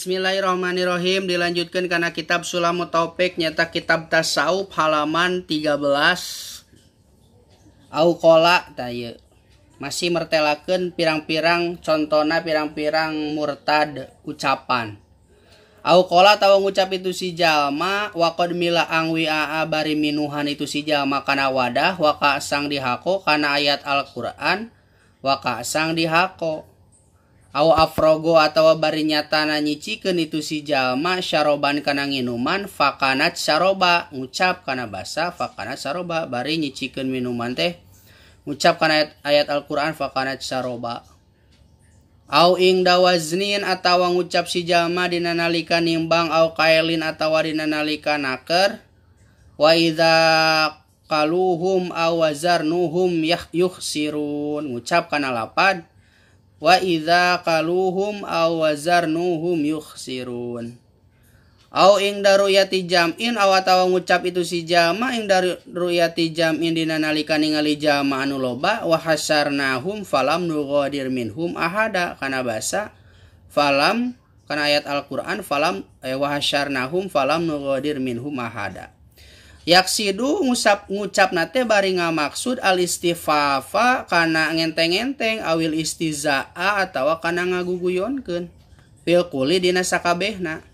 Bismillahirrahmanirrahim, dilanjutkan karena kitab Sulamut Taufik nyata kitab tasawuf halaman 13. Au qola tah ieu. Masih mertelakeun pirang-pirang contona pirang-pirang murtad ucapan. Au qola tawa ngucap itu si jalma waqad mila angwi aa bari minuhan itu si jalma kana wadah waka sang dihako kana ayat Al-Qur'an waka sang dihako. Aw afrogo atawa bari nyatana nyicikeun itu si jalma syaroban kana nginuman fakanat syaroba ngucap kana basa fakanat syaroba bari nyicikeun minuman teh ngucap kana ayat Al-Qur'an fakanat syaroba. Au ing dawaznin atawa ngucap si jalma dina nalika nimbang au kaelin atawa dina nalika naker wa idza qaluhum aw wazarnuhum yukhsirun ngucap kana lapad wa idza qaluhum aw wazarnuhum yukhsirun. Au ing daruyati jam'in aw atawa ngucap itu si jama ing daruyati jam'in dina nalika ningali jama anu loba wa hasarnahum falam nughadir minhum ahada kana basa falam kana ayat Al-Qur'an falam wa hasarnahum falam nughadir minhum ahada. Yaksidu ngucap nate bari ngamaksud al istifafa kana ngenteng-ngenteng awil istizaa atawa kana ngaguguyonkeun fil kuli dina sakabehna.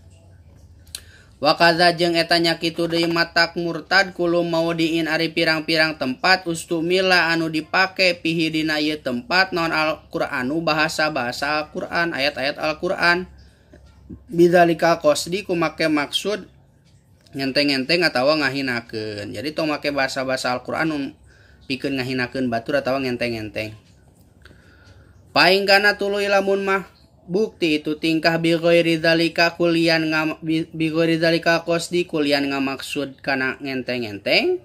Wa kadza jeung eta nya kitu deui matak murtad kulu maudiin ari pirang-pirang tempat ustumila anu dipake pihi dina ieu tempat non Al-Qur'anu bahasa-bahasa Al-Qur'an ayat-ayat Al-Qur'an bidzalika qasdi kumake maksud ngenteng-ngenteng atawa ngahinakeun. Jadi tong make bahasa-bahasa Al-Qur'an pikeun ngahinakeun batur atawa ngenteng-ngenteng. Paing kana tuluy lamun mah bukti itu tingkah bi ghairi dzalika kulian bi ghairi dzalika qasdi kulian ngamaksud kana ngenteng-ngenteng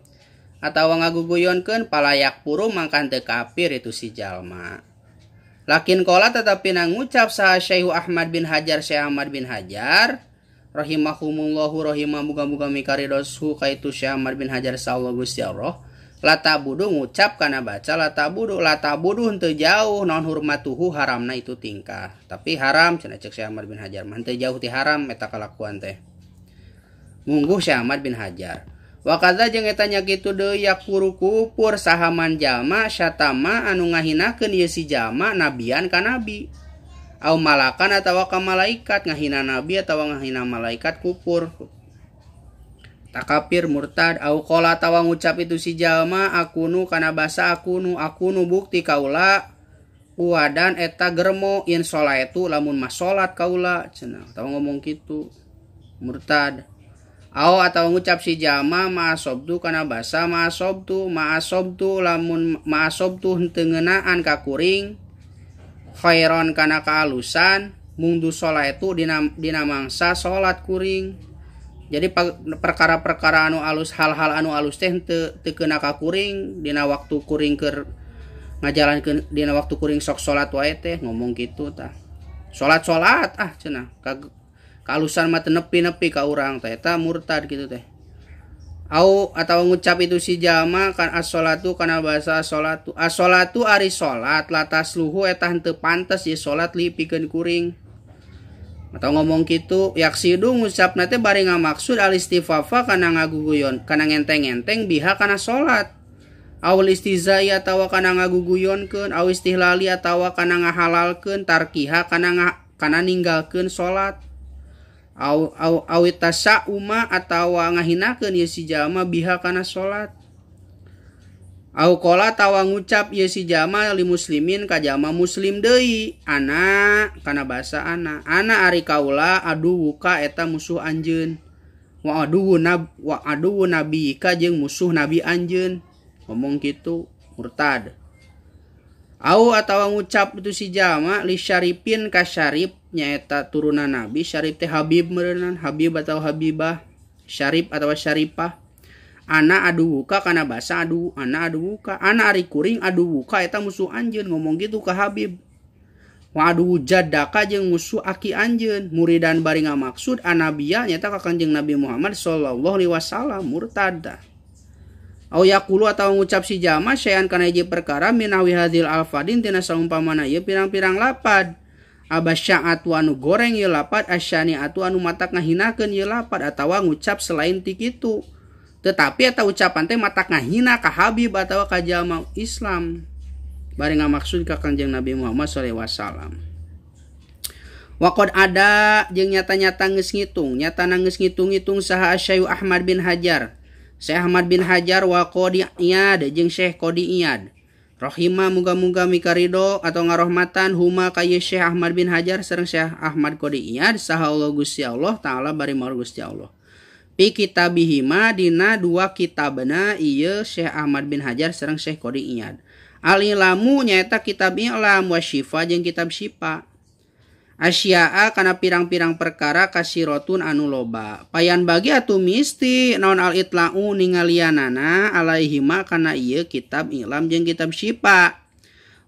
atawa ngaguguyonkeun palayak puru mangkan teu kafir itu si jalma. Lakin qala tetapi ngucap saha Syekh Ahmad bin Hajar Syekh Ahmad bin Hajar rahimahumullahu rahimah muga-muga mikaridosu kaitu Syekh Ahmad bin Hajar sallallahu Gusti Allah lata budu ngucap kana baca lata budu henteu jauh naon hurmatuhu haramna itu tingkah tapi haram cenah ceuk Syekh Ahmad bin Hajar mah henteu jauh ti haram eta kalakuan teh mungguh Syekh Ahmad bin Hajar. Wa kadza jeung eta nya kitu deui yakuru kupur sahaman jalma syatama anu ngahinakeun ieu si jalma nabian ka nabi au malakan atawa ka malaikat ngahina nabi atawa ngahina malaikat kupur takapir murtad. Au qala atawa ngucap itu si jalma akunu kana basa akunu akunu bukti kaula uadan eta germo in sholaitu lamun mah salat kaula cenah atawa ngomong kitu murtad. Au atawa ngucap si jalma ma'asobtu kana basa ma'asobtu ma'asobtu lamun ma'asobtu henteu ngeunaan ka kuring khairon kana kaalusan mungdu sholaitu dina mangsa salat kuring. Jadi perkara-perkara anu alus hal-hal anu alus teh henteu teu keuna ka kuring dina waktu kuring keur ngajalankeun dina waktu kuring sok salat wae teh ngomong kitu tah. Salat-salat ah cenah kaalusan mah teu nepi-nepi ka urang teh eta murtad kitu teh. Au atawa ngucap itu si jalma kan as-sholatu kana bahasa as-sholatu as-sholatu ari salat latasluhu eta henteu pantes ye salat li pikeun kuring atau ngomong kitu yaksidu ngucapna teh bari ngamaksud al istifafa kana ngaguguyon kana ngenteng-ngenteng biha kana salat awil istizai atawa kana ngaguguyonkeun aw istihlali atawa kana ngahalalkeun tarkiha kana kana ninggalkeun salat aw aw awitasa uma atawa ngahinakeun ieu si jalma biha kana salat. Au qala tawa ngucap ieu si jalma li muslimin ka jalma muslim deui ana kana basa ana ana ari kaula aduwuka eta musuh anjeun wa aduwu nab wa aduwu nabika jeung musuh nabi anjeun ngomong kitu murtad. Au atawa ngucap itu si jalma li syarifin ka syarif nyaeta turunan nabi syarif teh habib meureunnan habib atau habibah syarif atawa syarifah ana aduwuka kana basa adu ana aduwuka ana ari kuring aduwuka eta musuh anjeun ngomong gitu ka habib wa aduwu jaddaka jeung musuh aki anjeun muridan bari ngamaksud anabia nyaeta ka Kanjeng Nabi Muhammad sallallahu alaihi wasallam murtad. Au yaqulu atawa ngucap si jalma syai'an kana hiji perkara minawi hadhil alfadin tina saumpamana ieu pirang-pirang lapad Abasya'atu anu goreng ieu lapad asyani'atu anu matak ngahinakeun ieu lapad atawa ngucap selain ti kitu. Tetapi eta ucapan teh matak ngahina ka Habib atawa ka jalma Islam. Bari ngamaksud ka Kangjeng Nabi Muhammad sallallahu alaihi wasallam. Waqad ada jeung nyata-nyata geus ngitung, nyatana geus ngitung-ngitung saha Syekh Ahmad bin Hajar. Syekh Ahmad bin Hajar wa Qadi Iyad jeung Syekh Qadi Iyad. Rahimah muga-muga mikarido atau ngarohmatan huma ka Syekh Ahmad bin Hajar sareng Syekh Ahmad Qadi Iyad saha Allah Gusti Allah taala bari maur Gusti Allah. Pi kitabihima dina dua kitabna ieu Syekh Ahmad bin Hajar sareng Syekh Qadi Iyad. Al-ilamu nyaeta kitab i'lam wa syifa jeung kitab syifa. Asya'a kana pirang-pirang perkara kasirotun anu loba. Payan bagi atuh misti naon al-itla'u ningalianana alaihima kana ieu kitab i'lam jeung kitab syifa.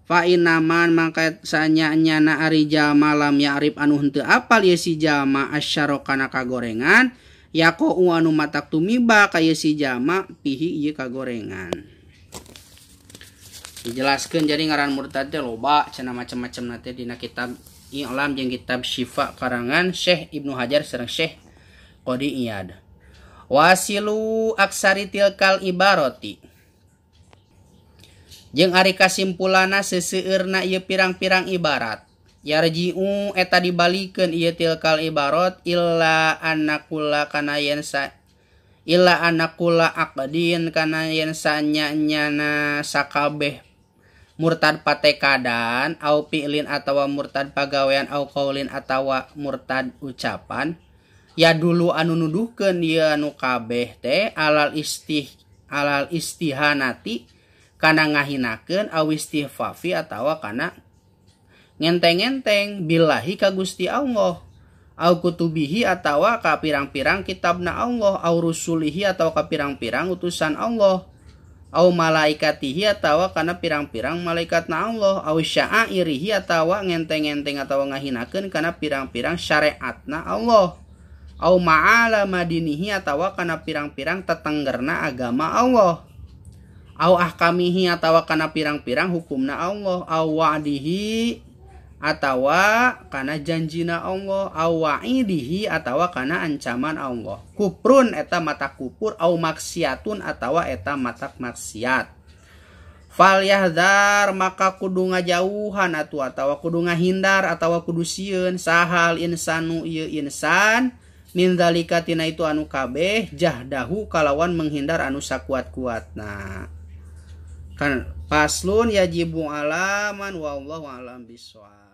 Fa inaman mangka sanya-nyana ari jalma lam ya'rif anu henteu apal ieu si jalma asyara kana kagorengan yaqau anu matak tumiba ka ieu si jalma pihi ieu kagorengan. Dijelaskeun jadi ngaran murtad teh loba cenah macam-macam teh dina kitab I'lam jeung kitab Syifa karangan Syekh Ibnu Hajar sareng Syekh Qadi Iyad. Wasilu aksari tilkal ibarati. Jeung ari kasimpulana seseueurna ieu pirang-pirang ibarat. Yarji'u eta dibalikeun ieu tilkal ibarat illa anakula kana yen sa illa anakula aqdin kana yen sanya-nyana sakabeh murtad patekadan au fi'lin atawa murtad pagawean au qaulin atawa murtad ucapan ya dulu anu nuduhkeun ieu anu kabeh teh alal istihanati kana ngahinakeun au istihfafi atawa kana ngenteng-ngenteng billahi ka Gusti Allah au kutubihi atawa ka pirang-pirang kitabna Allah au rusulihi atawa ka pirang-pirang utusan Allah au malaikatihi atawa kana pirang-pirang malaikatna Allah au sya'airihi atawa ngenteng-ngenteng atawa ngahinakeun kana pirang-pirang syariatna Allah au ma'ala madinihi atawa kana pirang-pirang tetenggerna agama Allah au ahkamihi atawa kana pirang-pirang hukumna Allah au wa'dihi atawa kana janjina Allah au wa'idihi atawa kana ancaman Allah kuprun eta mata kupur au maksiatun atawa eta matak maksiat fal yahdar maka kudu ngajauhan atuh atawa kudu ngahindar atawa kudu sieun sahal insanu ieu insan min zalika tina itu anu kabeh jahdahu kalawan menghindar anu sakuat-kuatna kan paslun yajibu alaman wallahu alam bisawab.